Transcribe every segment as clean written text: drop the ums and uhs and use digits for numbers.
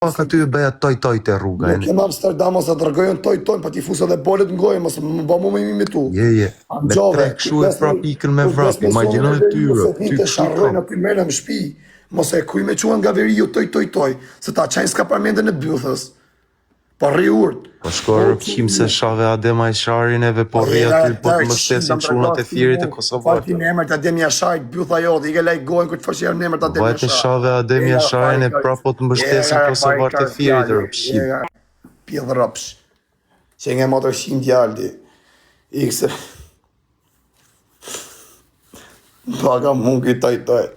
Pak aty e bëja toj toj te rruga. Nuk jam Amsterdam ose tregojën toj toj, pa ti fus edhe bolet në gojë, mos më bë mua me imitu. Je je. Me tre kshu e prap ikën me vrap, imagjino e ty, ty të sharrojnë aty merren në shtëpi. Mos e kuj me quan nga veriu toj toj toj, se ta çajnë s'ka parmendën e bythës. Po rri urt. Po shko rrëpqim se shave Adem Jasharin edhe po rri aty po të mbështesin çunat e Fierit e Kosovarët. Fal ti në emër të Adem Jasharit, bytha jote, i ke laj gojën kur të fashë në emër të Adem Jasharit. Vajte shave Adem Jasharin e prap po të mbështesin kosovarët e Fierit rrëpqim. Pidh rrëpsh. Që nga motër shin djalë ti. Ikse. Baka mungi taj taj.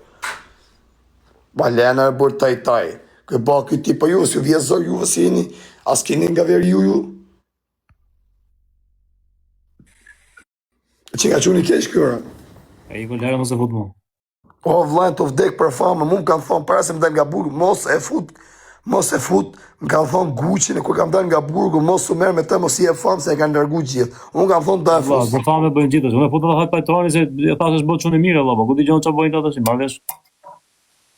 Balena e bur taj taj. Kë ba ky ti po ju, s'ju vje zor juve si jeni, as keni nga veriu ju. Që nga quni keq ky ora. E i lere mos e fut më. O vllai të vdek për famë, mu më kanë thonë para se më dal nga burgu, mos e fut, mos e fut, më kanë thonë Gucin e kur kam dalë nga burgu, mos u merr me të, mos i jep famë se e kanë largu gjithë. Unë kam thonë do e fus. Për famë bëjnë gjithë, unë e futa hajt pajtoni se e thashë është bërë çun e mirë valla, po ku dëgjon çfarë bëjnë ata tash, marr vesh.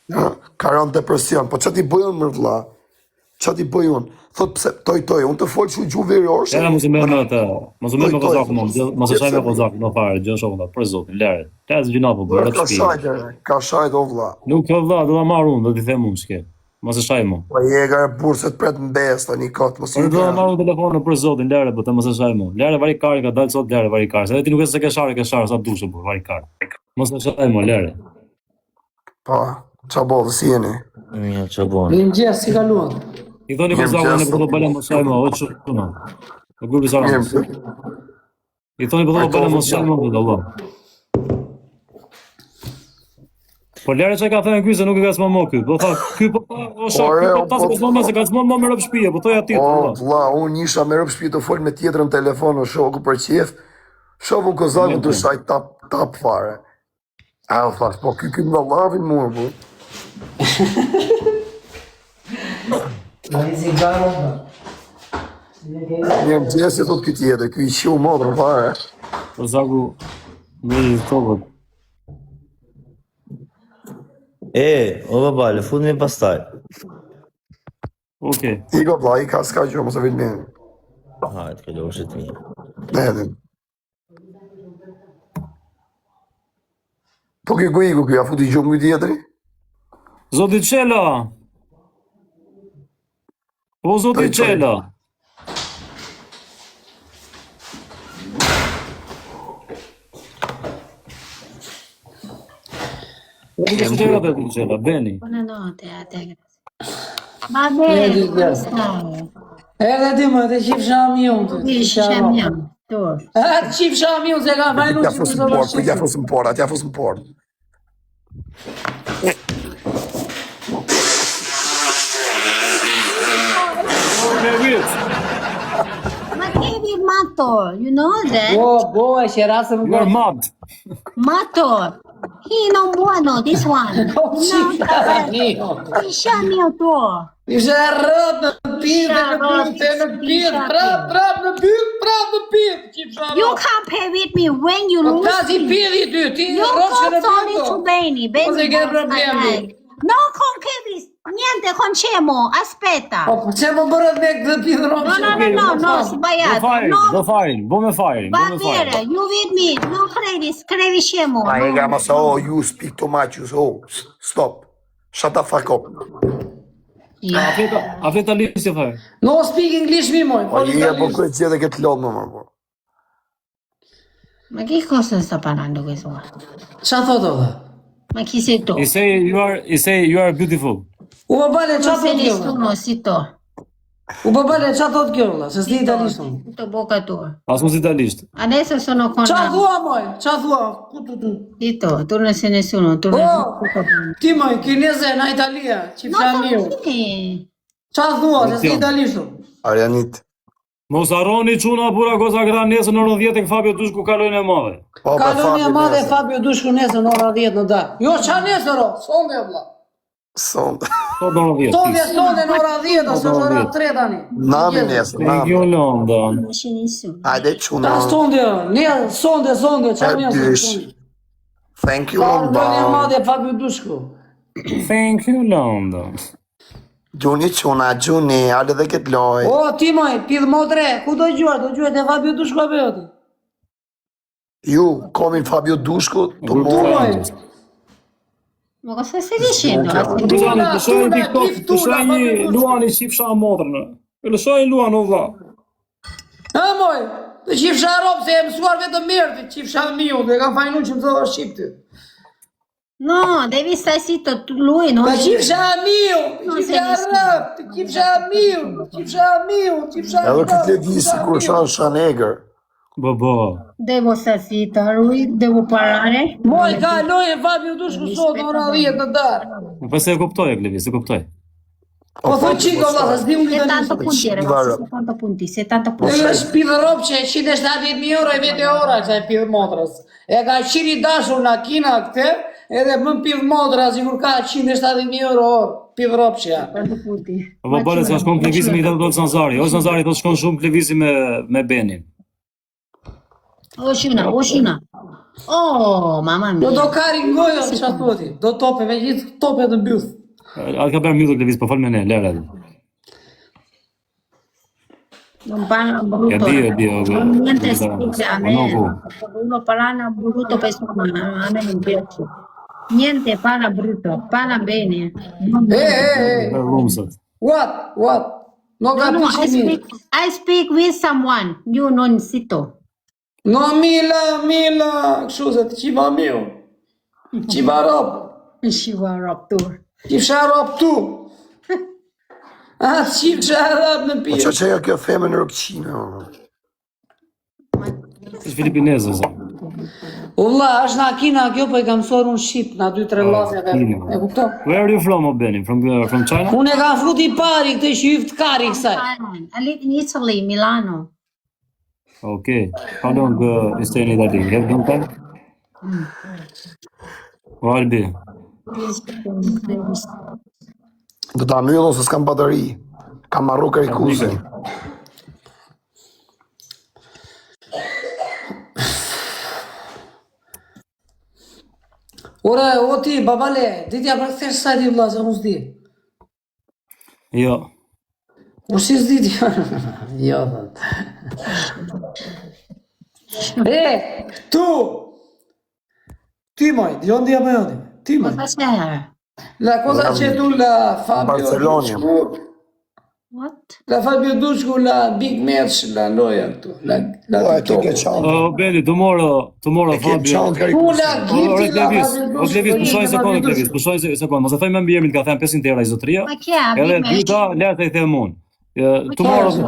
Ja, ka rënë depresion, po ç'a ti bëj unë mër vlla? Ça t'i bëj unë? Thot pse toj toj, unë të fol kështu gjuhë veriore. Ja, mos u merr me atë. Mos u merr me kozakun, mos mos e shaj me kozakun, më fare, gjë shokun, për zotin, lere. Lere se gjynah po bën, Ka shajt, ka shajt o vlla. Nuk o vlla, do ta marr unë, do t'i them unë ç'ke. Mos e shaj më. Po je ga burr se të pret në besë tani kot, mos i. Do ta marr unë telefonin për zotin, lere, po të mos e shaj më. Lere vari kari ka dalë sot lere vari kari. Se ti nuk e se ke sharë, ke sharë sa dush burr, vari kari. Mos e shaj më, lere. Po, ça bo, si jeni? Mirë, ça bën? Mirëmëngjes, si kaluat? I thoni Kozakun e po do bële mos shaj më, o çuna. Po grupi sa. I thoni po do bële mos shaj më, do valla. Po lere çka ka thënë ky se nuk e ngacmon më ky. Po tha ky po tha o shok, ky po tha se po më se ngacmon më me rob shtëpie, po thoja ti. O vlla, unë isha me rob shtëpie të fol me tjetrën telefon o shoku për qef. Shoku Kozakun të shaj tap tap fare. A u thash, po ky ky më lavin mua, po. Ma i zigaro, ba. Mirëmëngjes, thot ky tjetër, ky i qiu motrën fare. Po Zaku, me i topët. E, o babale, futemi pastaj. Okej. Okay. Iko vlla, i ka s'ka gjë, mos e vit mirë. Hajde, kalofshi mirë. Ne, ne. Po ky ku iku ky, a futi gjumë ky tjetri? Zoti Çela. O zoti Çela. Zoti Çela, zoti Çela, Beni. Buonanotte a te. Va bene, come stai? Edhe ti më, të qifsha mi unë të qifsha mi unë, tu. E të qifsha mi unë, se ka fajnë unë që të zovë shqipë. Ja fusëm portë, ja fusëm portë. Ma che matto, you know that? Bo, bo, e që rasë më You're mad. Matto. He non buono, this one. No, Qifsha mi tu. Ishe rrët në pidh, në pidh, në pidh, prap, prap në pidh, prap në pidh, qifsha rrot. You can't play with me when you po lose. Po ta si pidhi ty, ti rrot që në pidh. You go bene, bene. Po se ke problem ti. No con che niente con Cemo, aspetta. Po po pse më bërët me këtë pidh rrot? No, no, no, no, no, sbagliato. No. Do farin, bo me farin, bo me farin. Va bene, you with me, non credi, scrivi scemo. Ma e ga mos oh, you speak too much, you oh, stop. Shut the fuck up. A flet, a flet italisht si fare? No speak English mi moj. Po je po ku e gjete këtë lodh më po. Ma che cosa sta parlando questo qua? Ça thot o vlla? Ma chi sei tu? I say you are, I say you are beautiful. U babale ça thot kjo? Nessuno, zitto. U babale ça thot kjo vlla? Se s'di italisht unë. Zitto bocca tua. As mos italisht. Adesso sono con Ça thua moj? Ça thua? Ku tu tu? Zitto, tu non sei nessuno, tu non oh, Ti moj, kineze në Italia, qifsha mirë. Ça thua, se s'di italisht unë. Arianit. Mos harroni çuna burra goca gra nesër në orën 10 tek Fabio Dushku kalojnë e madhe. Po, po Kaloni e madhe Fabio Dushku nesër në orën 10 në darkë. Jo ça nesër o, sonde vlla. Sonde. Sot në orën 10. Sonde, sonde në orën 10 ose në orën 3 tani. Nami nesër, nami. Thank you London. Hajde çuna. Ta sonde, ne sonde, sonde, ça nesër. Thank you London. Kaloni e madhe Fabio Dushku. Thank you London. Gjuni çuna, gjuni, hajde dhe këtë lojë. O, ti moj, pidh motre, ku do gjuar? Do gjuar te Fabio Dushku apo jo ti? Ju, komin Fabio Dushku, të Grup morë. moj. Ma cosa stai dicendo? Ok. Luani, Tuna, të shohin tuna, TikTok, gif të tuna, shohin Fabio një Dushku. Luani qifsha motrën. E lëshoj Luan o vlla. Ha moj, të qifsha rob se e mësuar vetëm mirë, të qifsha miu, dhe kam fajnu që më thonë shqip ty. No, devi stare zitto, tu, lui non Të qifsha miu, të Non qifsha se rob, të qifsha miu, të qifsha miu, të qifsha Edhe rob. këtë levisi qifsha kur miu. shan Shanegër. Bo bo. Devo stare zitto, lui devo parlare. Moj, ka lojë Fabio Dushku sot në ora 10 në darkë. Po se e kuptoj e Klevis, e kuptoj. Po thoj qiko vlla, se s'di unë Se tanto italisht. punti, ragazzi, se tanto punti, se tanto E punti. është pidh rob që 170.000 euro e vete ora kësaj pidh motrës. E ka qiri dashur nga Kina këtë, edhe bën pidh motra sikur ka 170.000 euro orë, pidh rob që ja. Tanto punti. Po po bëre se shkon Klevisi me këtë thotë Zanzari. O Zanzari thotë shkon shumë Klevisi me me Benin. Oh, Shuna, oh, Shuna. Oh, mamma Do do mia. kari ngojo, çfarë thua ti? Do tope me gjithë tope të mbyll. Atë ka bërë mbyllur Klevis, po fal me ne, lëre atë. Non parla brutto. E di, e di, oh, Non niente oh, scusa, a oh, me no, oh. uno parla brutto persona, a me non piace. Niente parla brutto, parla bene. Non E e e. Bërë rumsat. What? What? No No, no, I capisci speak, I speak with someone. You non zitto. No Mila, Mila, kështu se të qiva miu. Qiva rob. Shiva Raptor. Qifsha rob tu. A, qifsha rob në Po pijë. që që ajo kjo femër në Rupqinë? Është filipineze sa. O vlla, është nga Kina kjo, po e kam mësuar unë shqip, nga dy tre llafe dhe Kina. e kupton? Where are you from, o Beni? From uh, from China? Unë e kam fut i pari këtë që hyft kari kësaj. Thailand. I live in Italy, Milano. Okay. How long uh, you stay in Italy? You have long time? O Albi. Do ta mbyllon se s'kam bateri. Kam marru karikuzin. Ore, o ti, babale, di t'ja përkthesh sa ti vlla, se unë s'di. Jo. U si s'di ti? jo, thot. E, tu! Ti moj, dëgjon ti apo jo ti? Ti moj. Cosa c'è? La cosa c'è tu la Fabio Barcelona. Dushku, What? la Fabio Dushku, la Big Match, la loja këtu, la la Po, e ke TikTok. ke çantë. O Beni, tomorrow, tomorrow E ke Fabio. çantë Tu karikuzin. la O Gifti, ore la Klevis, Fabio o Klevis, Dushku, pushoj la sekondë Fabio Klevis, Dushku. pushoj se sekondë. Mos e thoj më mbiemrin, ka thënë 500 euro i zotëria. Ma chi è? Edhe Big Match? dyta, lehtë e them unë. Tomorrow Ciao.